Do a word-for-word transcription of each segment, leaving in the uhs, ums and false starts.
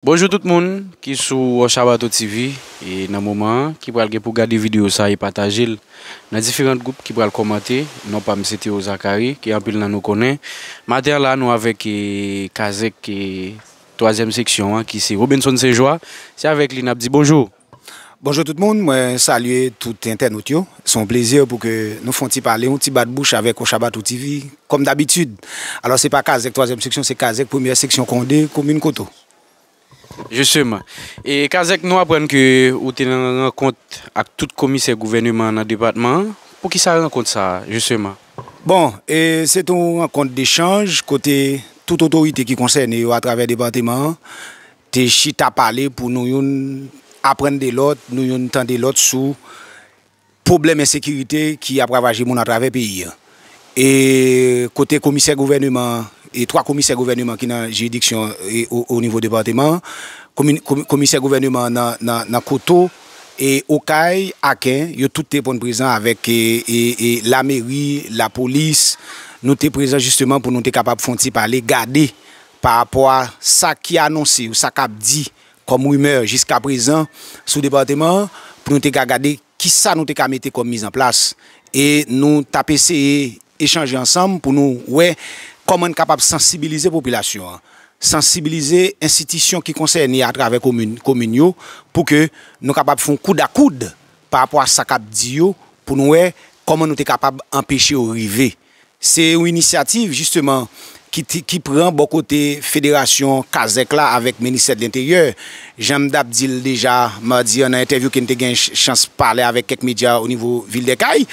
Bonjou tout moun ki sou Wòch Abato T V, e nan moman an, ki pral gen pou gade videyo sa e pataje l nan diferan gwoup ki pral kòmante. Non pa m se Théo Zacharie, ke anpil nan nou konnen. Maten an la, nou avèk, e, kazèk, e, twazyèm seksyon an, ki se Robenson St Joie. Se avèk li n ap di bonjou. Bonjou tout moun, mwen salye tout entènot yo. Se yon plezi pou ke nou fè yon ti pale, yon ti bat bouch avèk Wòch Abato T V, kòm dabitid. Alò, se pa kazèk twazyèm seksyon, se kazèk premyè seksyon Kondé, komin Koto. Jisteman. E kazèk, nou aprann ke ou te nan rankont ak tout komisè gouvèneman an nan depatman an. Poukisa rankont sa a, jisteman? Bon, e se te yon rankont dechanj kote tout otorite ki konsène yo atravè depatman an te chita pale pou nou youn aprann de lòt, nou youn tande lòt sou pwoblèm ensekirite ki ap ravaje moun atravè peyi a. E kote komisè gouvèneman, e twa komisè gouvèneman ki nan jiridiksyon e o, o nivo depatman an, komi-, komi-, komisè gouvèneman nan, nan, nan Koto, e Okay, Aken, yo tout te reponn prezan avèk, e, e, e lameri, lapolis. Nou te prezan jisteman pou nou te kapab fè yon ti pale, gade pa rapò a sa ki anonse ou sa k ap di kòm rimè jiska prezan sou depatman an, pou nou te ka gade kisa nou te ka mete kòm mizanplas. E nou t ap eseye echanje ansanm pou nou wè kòman n kapab sansibilize popilasyon an, sansibilize enstitisyon ki konsène atravè komin, komin yo, pou ke nou kapab fè yon koud a koud pa rapò a sa k ap di yo, pou nou wè kòman nou te kapab anpeche yo rive. Se yon inisyativ, jisteman, ki, ti- ki pran bò kote Federasyon Kazèk la avèk Ministè de Lenteryè. Jan m t ap di l deja madi an nan entèvyou ke n te gen ch- chans pale avèk kèk medya o nivo vil dè Kay.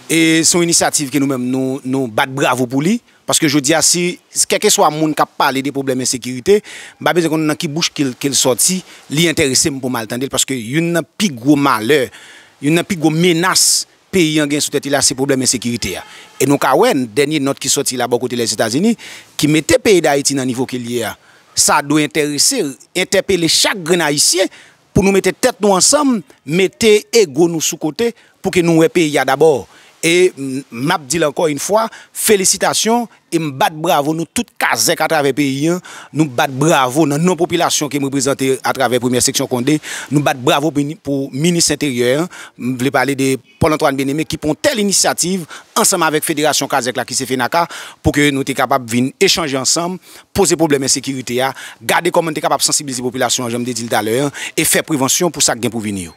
E se yon inisyativ ke nou menm nou, nou bat bravo pou li. Paske jodi a, si, kèlkeswa moun k ap pale de pwoblèm ensekirite, m pa bezwen konn nan ki bouch ke l, ke l sòti, li enterese m pou m al tande l. Paske youn nan pi gwo malè, youn nan pi gwo menas peyi an gen sou tèt li la, se pwoblèm ensekirite a. E nou ka wè, dènye nòt ki sòti la bò kote Lèzetazini, ki mete peyi Dayiti nan nivo ke l ye a, sa dwe enterese, entèpele chak grenn Ayisyen pou nou mete tèt nou ansanm, mete ego nou sou kote, pou ke nou wè peyi a dabò. E m, m ap di l ankò yon fwa, felisitasyon, e m bat bravo nou tout kazèk atravè peyi an, nou bat bravo nan non popilasyon ke m reprezante atravè premyè seksyon Kondé, nou bat bravo pou, pou minis enteryè an, m vle pale de Paul Antoine Bien-Aimé ki pran tèl inisyativ ansanm avèk Federasyon Kazèk la ki se FENAKA pou ke nou te kapab vin echanje ansanm, poze pwoblèm ensekirite a, gade kòman nou te kapab sansibilize popilasyon an, jan m te di l talè an, e fè prevansyon pou sa k gen pou vini yo.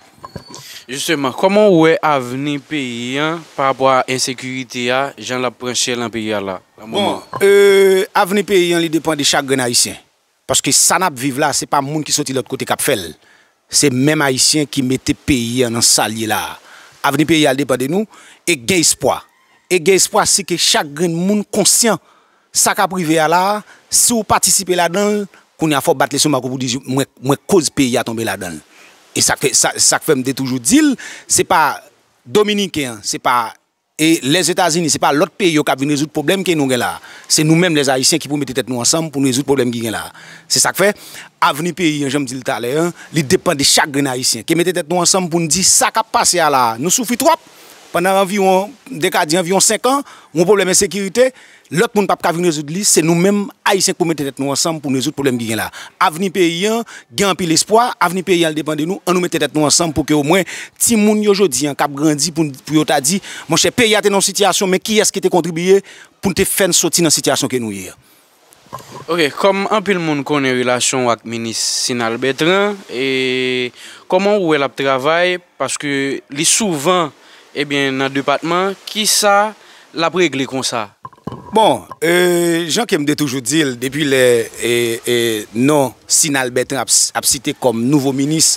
Jisteman, kòman w wè avni peyi an pa rapò a ensekirite a, jan l ap pran chè nan peyi a la, nan moman an? Bon, e, avni peyi an, li depann de chak grenn Ayisyen. Paske sa n ap viv la, se pa moun ki soti lòt kote k ap fè l. Se menm Ayisyen ki mete peyi an nan sa l ye la a. Avni peyi a, l depann de nou, e gen espwa. E gen espwa si ke chak grenn moun konsyan sa k ap rive a la a, si w patisipe ladan l, kounye a fò w bat lestomak ou pou di, mwen, mwen koz peyi a tonbe ladan l. E sa k fè, sa, sa k fè m te toujou di l, se pa Dominiken an, se pa e Lèzetazini, se pa lòt peyi yo k ap vin rezoud pwoblèm ke nou gen la a. Se nou menm, Lèzayisyen, ki pou mete tèt nou ansanm pou nou rezoud pwoblèm ki gen la a. Se sa k fè, avni peyi an, jan m di l talè an, li depann de chak grenn Ayisyen. Ke mete tèt nou ansanm pou n di sa k ap pase a la a, nou soufri twòp. Pandan anviwon, m te ka di anviwon senk an, yon pwoblèm ensekirite, lòt moun p ap ka vin rezoud li, se nou menm, Ayisyen, k pou mete tèt nou ansanm pou n rezoud pwoblèm ki gen la a. Avni peyi an, gen anpil espwa, avni peyi an, l depann de nou. Ann nou mete tèt nou ansanm pou ke omwen timoun yo jodi an k ap grandi pou, pou yo ta di, monchè, peyi a te nan yon sitiyasyon, men kiyès ki te kontribiye pou n te fè n soti nan sitiyasyon ke nou ye a? Ok, kòm anpil moun konnen relasyon w ak minis Sinal Bertrand, e kòman w wè l ap travay? Paske li souvan, ebyen, nan depatman, kisa l ap regle konsa? Bon, e, jan ke m te toujou di l, depi lè, e, e, non Sinal Bertrand ap, ap site kòm nouvo minis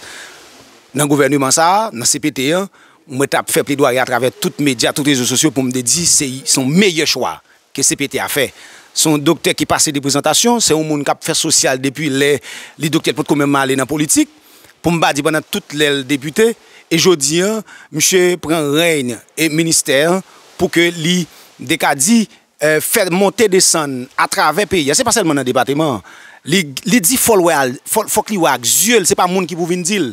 nan gouvèneman sa a, nan C P T an, mwen t ap fè pledwaye atravè tout medya, tout rezo sosyo pou m te di se, se yon meyè chwa ke C P T a fè. Se yon doktè ki pase de prezantasyon, se yon moun k ap fè sosyal depi lè li doktè, l potko menm ale nan politik. Pou m pa di pandan tout lè l depite, e jodi an, misye pran rèy e ministè an pou ke li, m te ka di, e, fè monte desann atravè peyi a. Se pa sèlman nan depatman an. Li, li di fò l wè al, fò, fòk li wè ak zye l, se pa moun ki pou vin di l.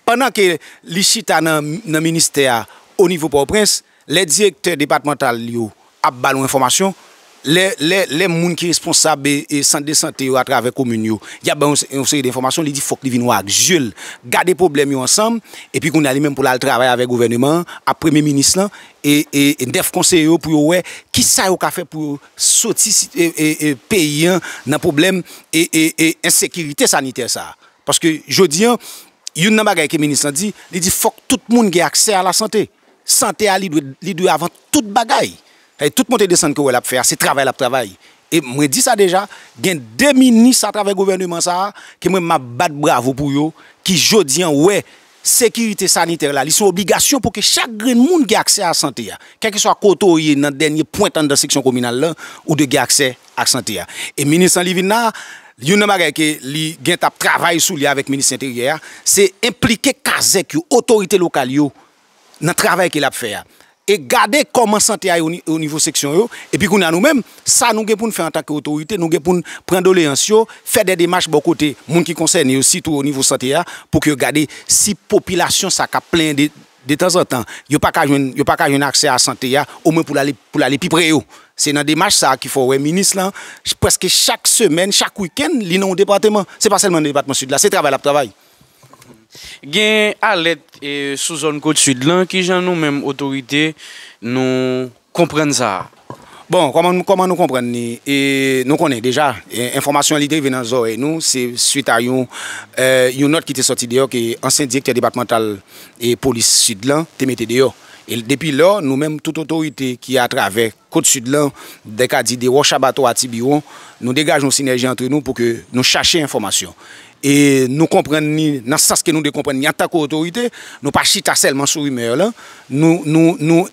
Pandan ke li chita nan, nan ministè a o nivo Pòtoprens, lè direktè depatmantal yo ap ba nou enfòmasyon, Lè, lè, lè moun ki responsab e, e sant de sante yo atravè komin yo, y ap bay yon, yon seri de enfòmasyon, li di fòk li vin wè ak zye l, gade pwoblèm yo ansanm, epi kounye a li menm pou l al travay avèk gouvèneman an, ak premye minis lan, e, e, e nèf konseye yo pou yo wè kisa yo ka fè pou yo soti si- e, e, e, peyi an nan pwoblèm e, e, e ensekirite sanitè sa a. Paske jodi an, youn nan bagay ke minis lan di, li di fòk tout moun gen aksè a la sante. Sante a, li dwe, li dwe avan tout bagay. Sa vle di tout monte desann ke w wè l ap fè a, se travay l ap travay. E mwen di sa deja, gen de minis atravè gouvèneman sa a, ke mwen m ap bat bravo pou yo, ki jodi an wè sekirite sanitè la, li se yon obligasyon pou ke chak grenn moun gen aksè a sante a. Kèlkeswa kote w ye nan dènye pwent anndan seksyon kominal la, ou dwe gen aksè ak sante a. E minis lan li vin la, youn nan bagay ke li gentan ap travay sou li avèk minis enteryè a, se enplike kazèk yo, otorite lokal yo, nan travay ke l ap fè a. E gade kòman sante a ye o ni- o nivo seksyon yo, epi kounye a nou menm, sa nou gen pou n fè antanke otorite, nou gen pou n pran doleyans yo, fè de demach bò kote moun ki konsène yo, sitou o nivo sante a, pou ke yo gade si popilasyon sa k ap plenyen de, detanzantan, yo pa ka jwenn, yo pa ka jwenn aksè a sante a, omwen pou l ale, pou l ale pi pre yo. Se nan demach sa a ki fè w wè minis lan, prèske chak semèn, chak wikenn, li nan yon depatman. Se pa sèlman nan depatman Sid la, se travay l ap travay. Gen alèt e, sou zòn Kot Sid lan, kijan nou menm otorite nou konprann sa a? Bon, kòman, kòman nou konprann li? E, nou konnen deja, e, enfòmasyon an li te rive nan zòrèy nou, se swit a yon, e, yon nòt ki te sòti deyò ke ansyen direktè depatmantal e polis Sid lan te mete deyò. E depi lò, nou menm, tout otorite ki atravè Kot Sid lan, de ka di de Wòch Abato a Tibiwon, nou degaje yon sinèji antre nou pou ke nou chache enfòmasyon. E nou konprann ni nan sans ke nou dwe konprann ni antanke otorite, nou pa chita sèlman sou rimè lan, nou, nou, nou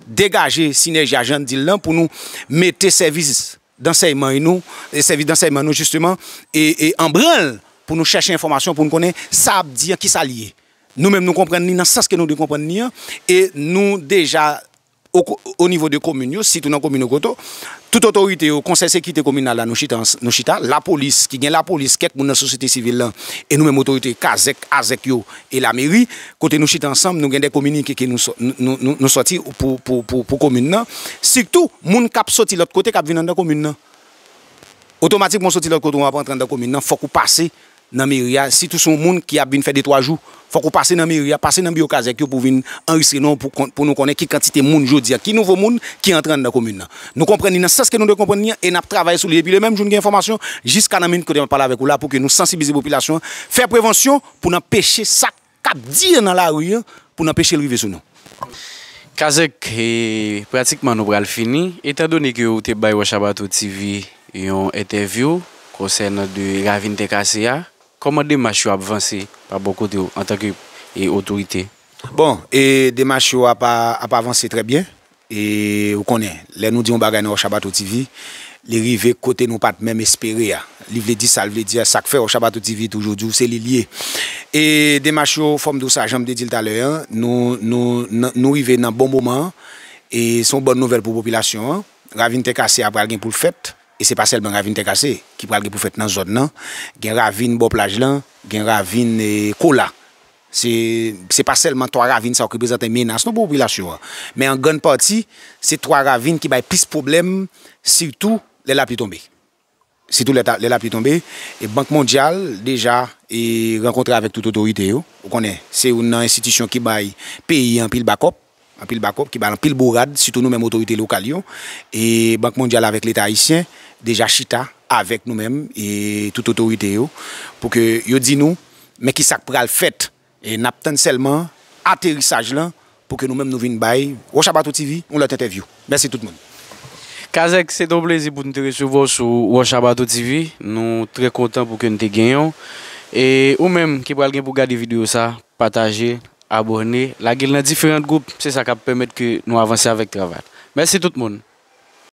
degaje sinèji a jan n di l lan pou nou mete sèvis dansèyman nou, e sèvis dansèyman nou jisteman, e, e an branl pou nou chèche enfòmasyon pou nou konnen sa ap di an kisa li ye. Nou menm nou konprann ni nan sans ke nou dwe konprann ni an, e nou deja o, o nivo de komin yo, sitou nan komin Okoto, tout otorite yo, konsèy sekirite kominal la, nou chita, nou chita, lapolis, ki gen lapolis, kèk moun nan sosyete sivil lan, e nou menm otorite, kazèk, azèk yo, e lameri, kote nou chita ansanm, nou gen de kominike ke nou, sò- nou, nou, nou, nou sòti pou, pou, pou, pou komin nan. Sitou, moun k ap sòti lòt kote, k ap vin anndan komin nan. Otomatikman, w sòti lòt kote, w ap antre anndan komin nan, fòk ou pase nan meri a, sitou se yon moun ki ap vin fè de twa jou, fòk ou pase nan meri a, pase nan biwo kazèk yo pou vin anrejistre non pou, kon- pou nou konnen ki kantite moun jodi a, ki nouvo moun ki antre anndan komin nan. Nou konprann li nan sans ke nou dwe konprann li an, e n ap travay sou li depi le menm jou n gen enfòmasyon, jiska nan minit kote m ap pale avèk ou la, pou ke nou sansibilize popilasyon an, fè prevansyon pou n anpeche sa k ap di nan lari an, pou n anpeche l rive sou nou. Kazèk, e, pratikman nou pral fini. Etandone ke ou te bay Wòch Abato T V yon entèvyou konsènan de ravin Tè Kase a, kòman demach yo ap vanse pa bò kote w antanke, e, otorite? Bon, e demach yo ap, ap avanse trè byen. E ou konnen, lè nou di yon bagay nan Wòch Abato T V, li rive kote nou pa t menm espere a. Li vle di sa l vle di a, sa k fè Wòch Abato T V toujou di w se li l ye. E demach yo, fò m di w sa, jan m te di l talè an, nou, nou, n- nou rive nan bon moman an, e se yon bòn nouvèl pou popilasyon an. Ravin Tè Kase a pral gen pou l fèt, e se pa sèlman ravin Tè Kase ki pral gen pou fèt nan zòn nan, gen ravin bò plaj lan, gen ravin, e, Kola. Se, se pa sèlman twa ravin sa yo ki reprezante menas non pou popilasyon an. Men an grann pati, se twa ravin ki bay plis pwoblèm, sitou lè lapli tonbe. Sitou lè, ta- lè lapli tonbe, e Bank Mondyal deja e rankontre avèk tout otorite yo. Ou konnen, se youn nan enstitisyon ki bay peyi an anpil bakòp, anpil bakòp, ki bay anpil bourad, sitou nou menm otorite lokal yo. E Bank Mondyal avèk Leta ayisyen deja chita avèk nou menm e tout otorite yo pou ke yo di nou men ki sa k pral fèt. E n ap tann sèlman aterisaj lan pou ke nou menm nou vin bay Wòch Abato T V yon lòt entèvyou. Mèsi tout moun. Kazèk, se te yon plezi pou n te resevwa w sou Wòch Abato T V. Nou trè kontan pou ke n te genyen w. E ou menm ki pral gen pou gade videyo sa, pataje, abòne, lage l nan diferan gwoup. Se sa k ap pèmèt ke nou avanse avèk travay la. Mèsi tout moun.